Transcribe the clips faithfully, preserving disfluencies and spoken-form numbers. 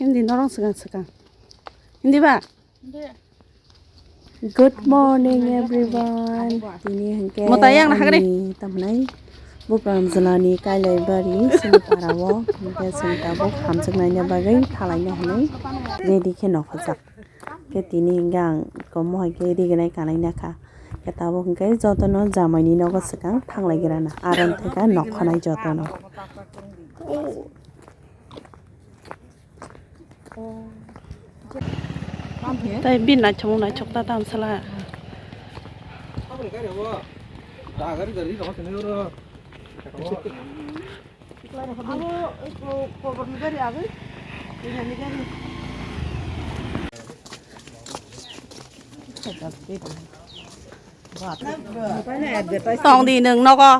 Hindi norong swkang swkang. Hindi ba? Good morning everyone. Tini hwnkhe Mota yang na hagre. Ani tamnai Bupram jilani Kailaibari sini parao hwnkhe chwng tabuk hamjwknaina bagwi thalaina hwnwi ready khe nokha jak. Khe tini hwnkhe ang komo hai khe riginai kanaina kha. Khe tabuk hwnkhe jotono jamaini nogo swkang thanglai grana. Aron theka nokhanai jotono. Tai bin naithok naithok ta tam sala. Tong di nwng nogo.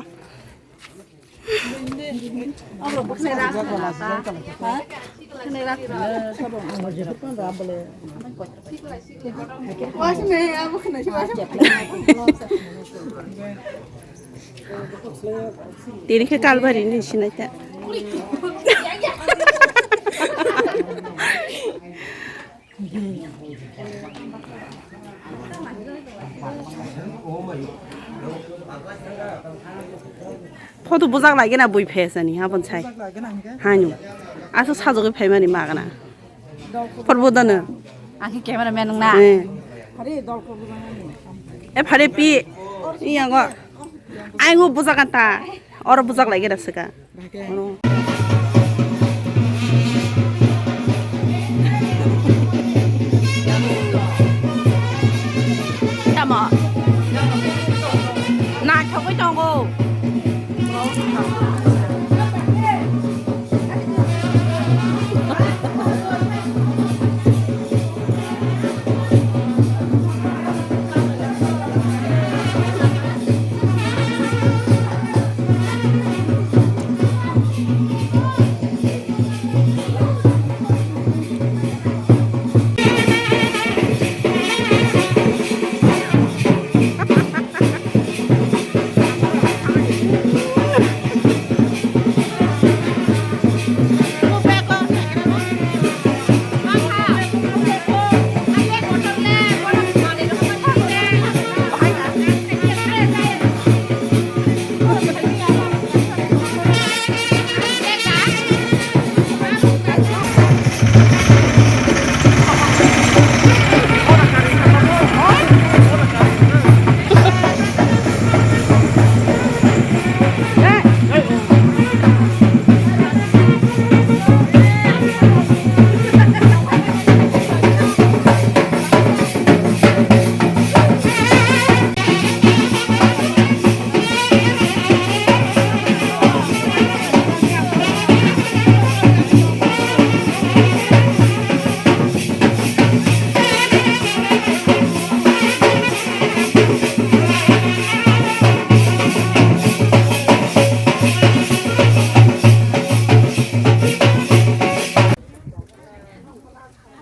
Tini khe Kalbari ni sinai ta. Photo bujak lai gana bui phe sani habon sai. Hanyu. Aso sajagwi phaimani magana. Porbo dano. Aki camera man nung na. Eh. E phare pi. Iyango. Aingo bujak anta. Oro bujak lai gana sika. Tamo? Naithogwi tongo.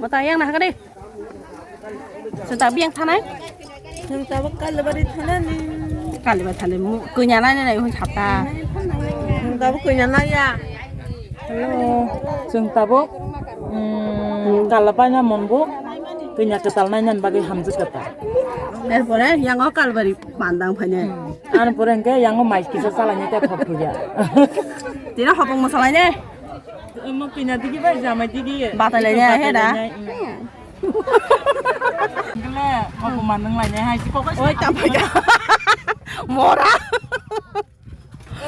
Mata yang nah kade. Senta biang thanai. Senta bak Kalibari thanani. Kalibari thanai mu kunya nai nai hun sapta. Senta bak kunya nai ya. Hello. Senta bak, mm, kalapaina monbo. Kunya ketal nai nan bagwi hamjwk ketal. Erpore yang o Kalibari pandang phainai. Ano pore hwnkhe yang o mai kisa salai nai ta thok thuya. Tira hopong masalai ne. Omo kina digi bai jamai digi. Batai lai ya, he da. Gele, omo manung lai ne hai, si kokoi. Oi, tapai da. Mora.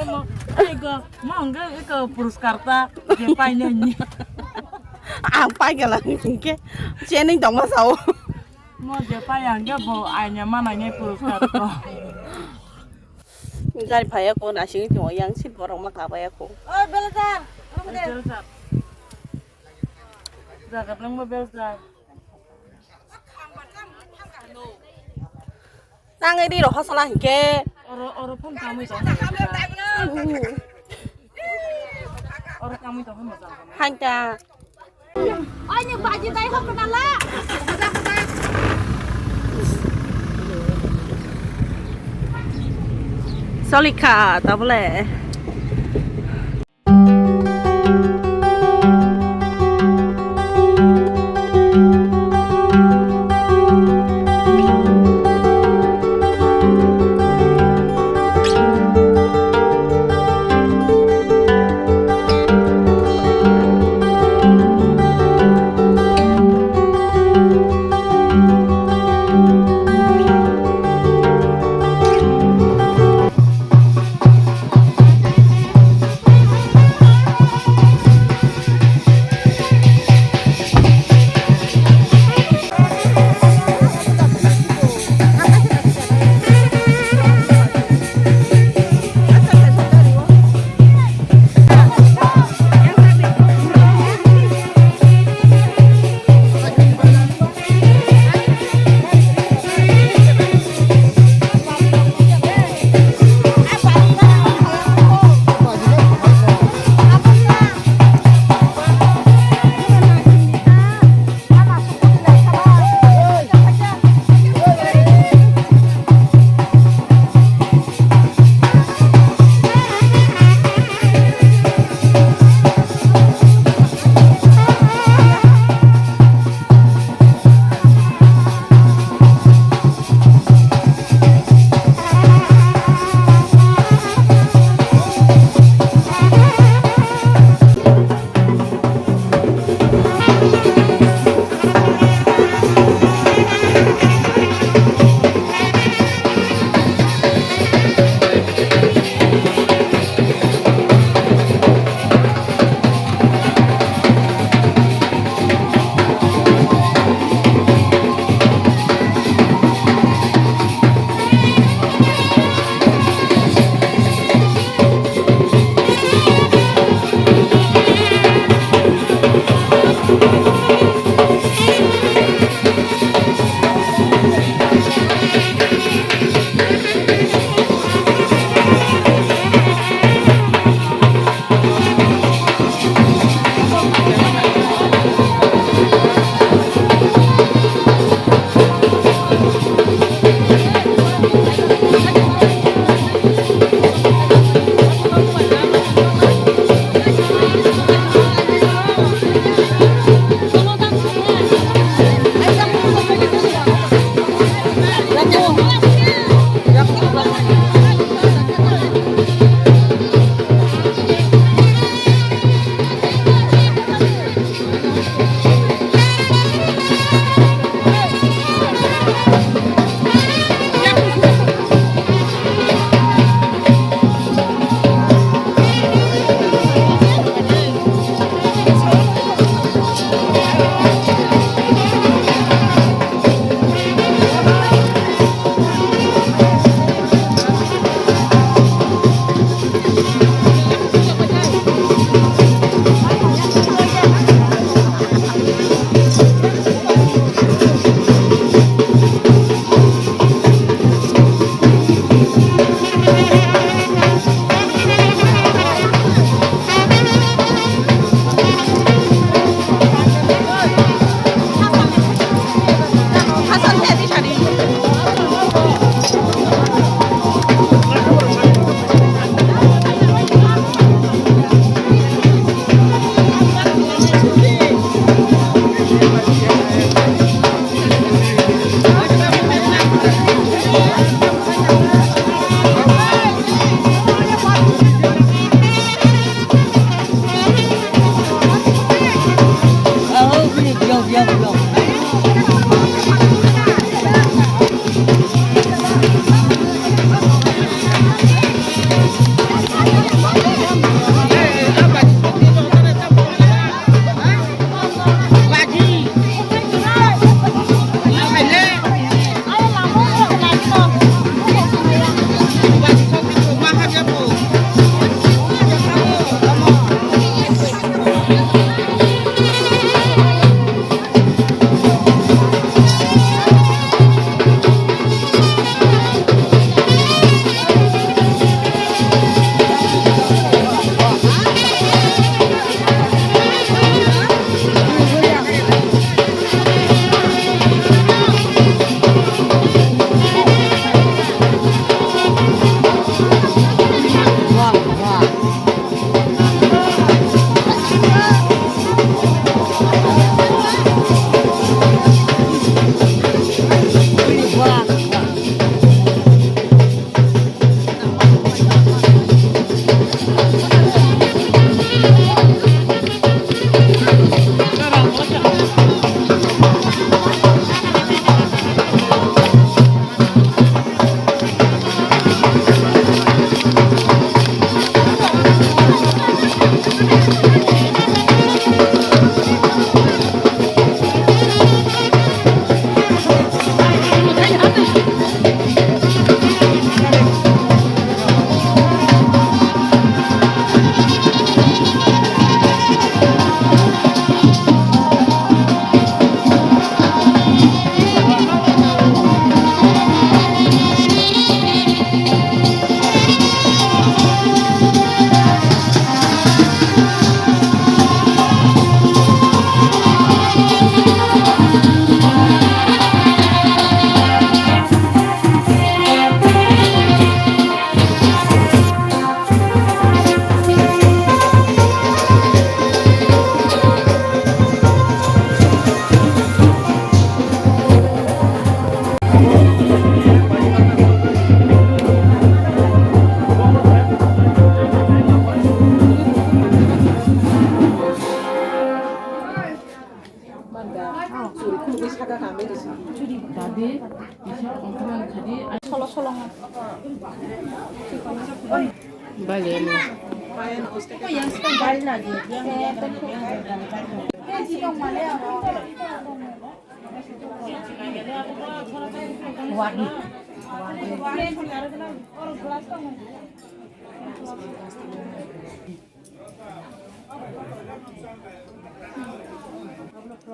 Omo, ego, mo hwnkhe eko puruskar ta, je pai nai ni. Ang pai gala hwnkhe, chening tongma sao. Mo je pai ang ge bo aina mana nge puruskar ko. Gari phai ya ko, nasing tong yang si borok ma kaba ya ko. Oi, Belajar, omo de. Belajar. Jaga beleng mo Belajar. Tang ri ro hosala hingke. Oro, oro phone kamui tong. Oro kamui tong mo jang. Hangta. Solikha tabole.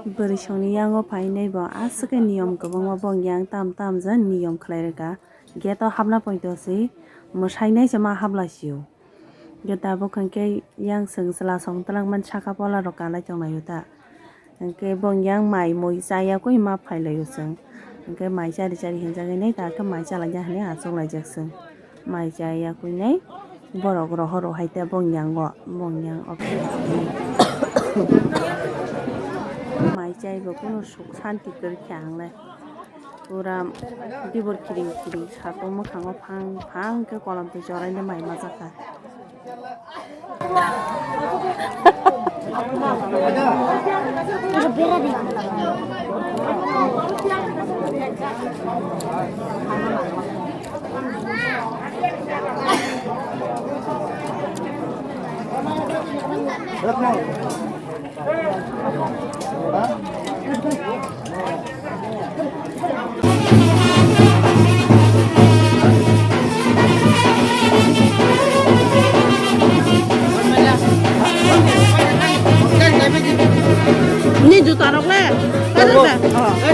Bwrwi songni yango phainai bo aswk khe niyom kwbangma, bong yang tam tam jan niyom khlai rwkha. Gate o hapna poito se mwsai nai se ma hap lai sio. Hwnkhe tabuk hwnkhe yang chwng chwla song twlangmani saka pola rok kanlai tonglaio ta. Hwnkhe bong yang mai mui chaya kwi ma phailaio chwng. Hwnkhe mai chari chari hinjagwi nai ta khe mai chalaina hinwi achuk laijak chwng. Mai chaya kwi nai borok rohor rohai ta bong yango, bong yang o. Mai chai bo kunu suk santi kwrwi kha ang le. Pura dibor kiring kiring satung mwkhango phang phang khe kolom twi joraino mai majakha. Ni juta rok le? Kajak da? Oh.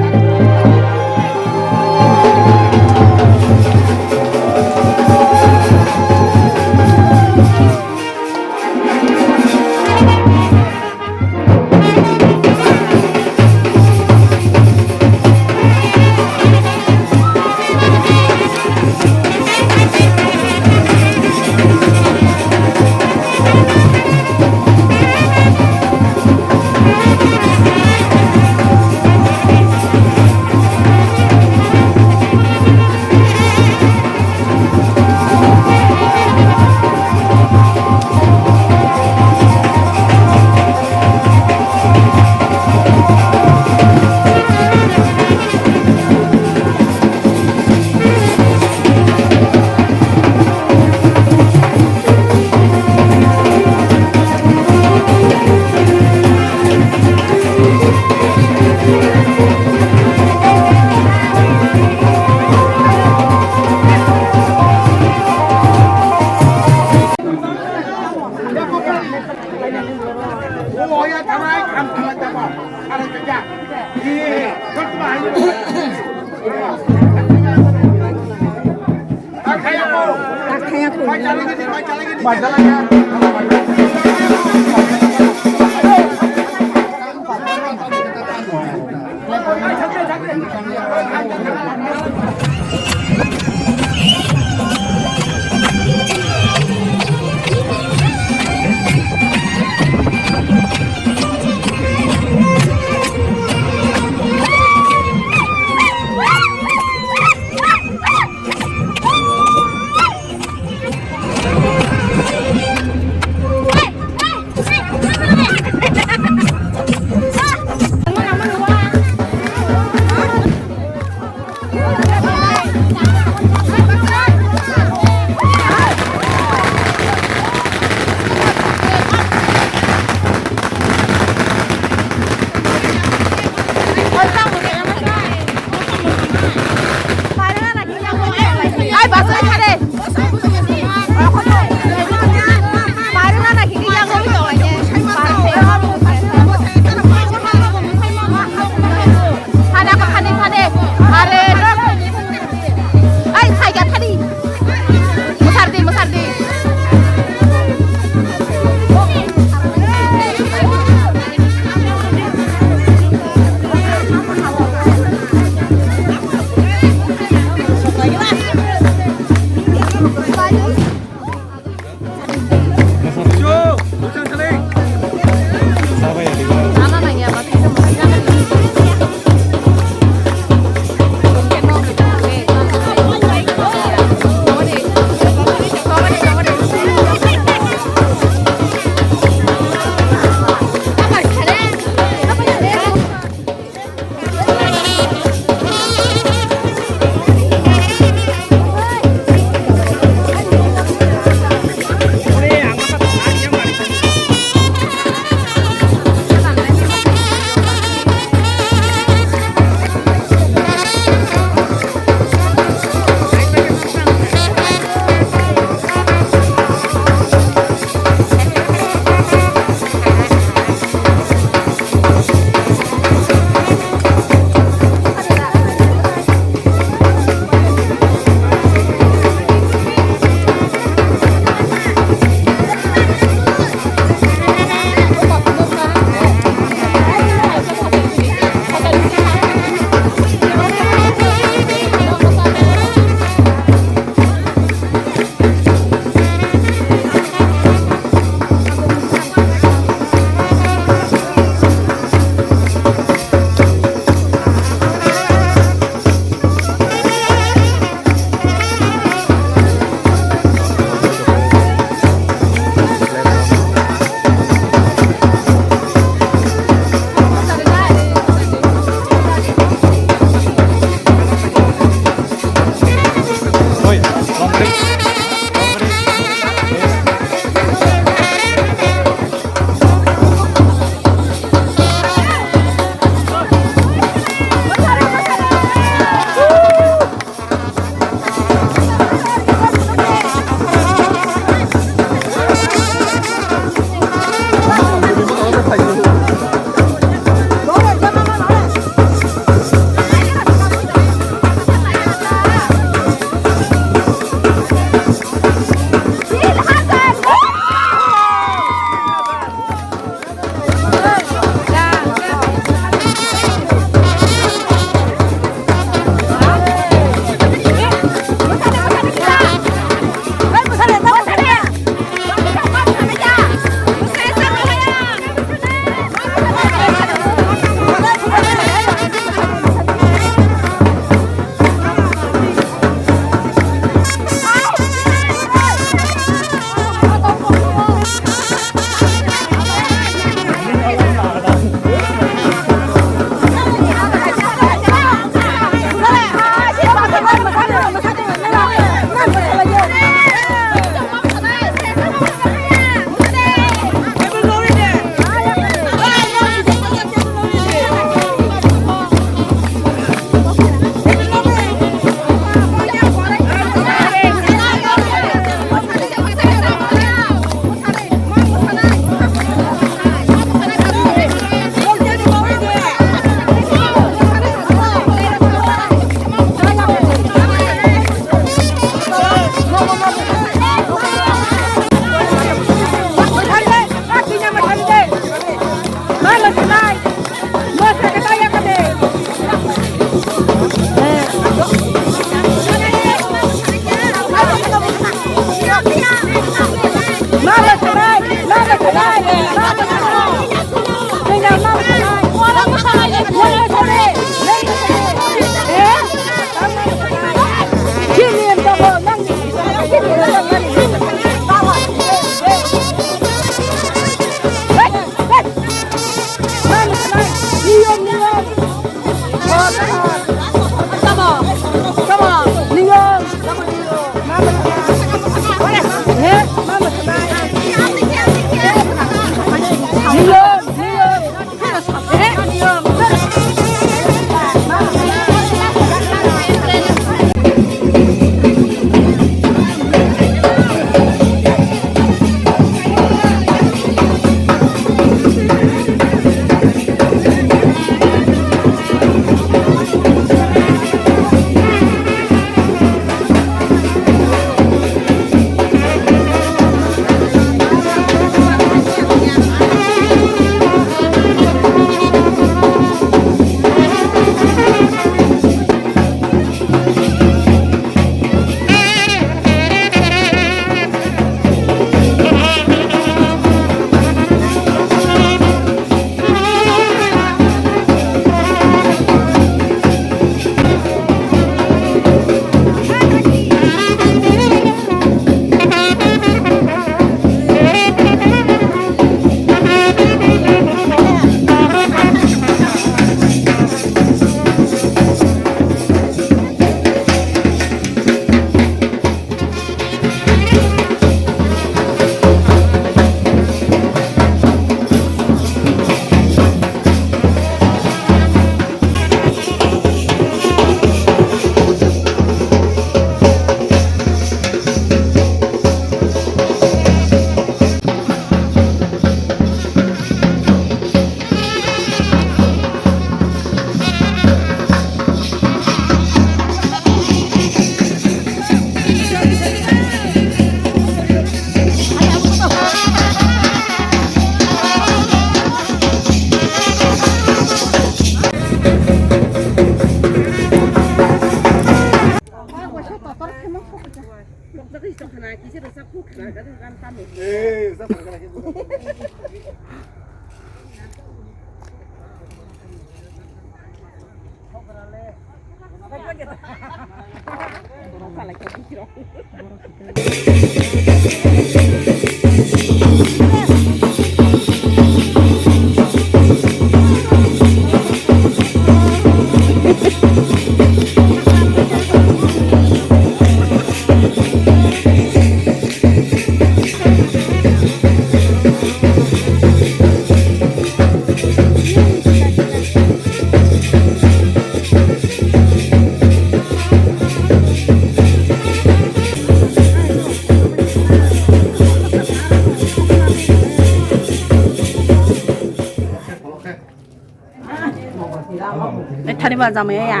Bethani ba jamai ya.